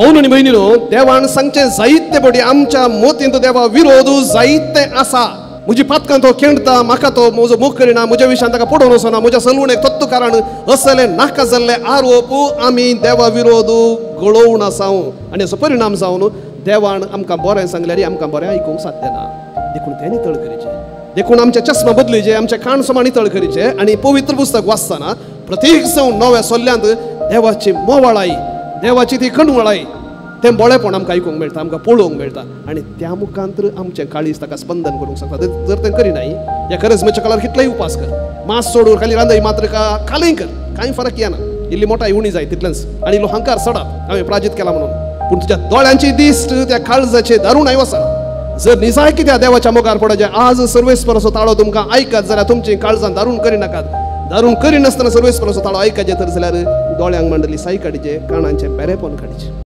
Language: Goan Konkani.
भाऊन आनी भयणीनो, देवान सांगचें जायते बडी आमच्या मोतींत देवा विरोध जायते आसा. म्हजी पातकां तो खेळटा, म्हाका तो म्हजो मोग करिना, म्हज्या विशयान ताका पडोवन वचना, म्हज्या सलवणेक तत्व कारण असले नाका जाल्ले आरोप आमी देवा विरोध गळोवन आसाव आनी हाचो परिणाम जावन देवान आमकां बरें सांगल्यार आमकां बरें आयकूंक साध्य ना. देखून तें नितळ करीचें, देखून आमचे चश्मा बदलीचे, आमचे कान समा नितळ करीचे आनी पवित्र पुस्तक वाचतना प्रत्येक जावन नव्या सोल्ल्यांत देवाची मोवाळाय, देवाची ती कणवळाय, तें बोळेपण आमकां आयकूंक मेळटा, आमकां पळोवंक मेळटा आनी त्या मुखांत आमचें काळीज ताका स्पंदन करूंक शकता. जर तें करिनाय ह्या करजमेच्या काळार कितलेय उपास कर, मास सोडून खाली रांदय मात्र कालय कर, कांय फरक येना, इल्ली मोटाय उणी जाय तितलेंच आनी इल्लो हंकार सडात हांवें प्राजीत केला म्हणून. पूण तुज्या दोळ्यांची दिश्ट त्या काळजाचे दारूण वचना. जर निजायकी त्या देवाच्या मुखार पडचे आज सर्वेस्पराचो ताळो तुमकां आयकत जाल्यार तुमची काळजान दारूण करिनाकात. दारूण करिनासतना सर्वेस्पराचो ताळो आयकचे तर जाल्यार दोळ्यांक मांडली साय काडचे, कानांचें बेरेपण काडचें.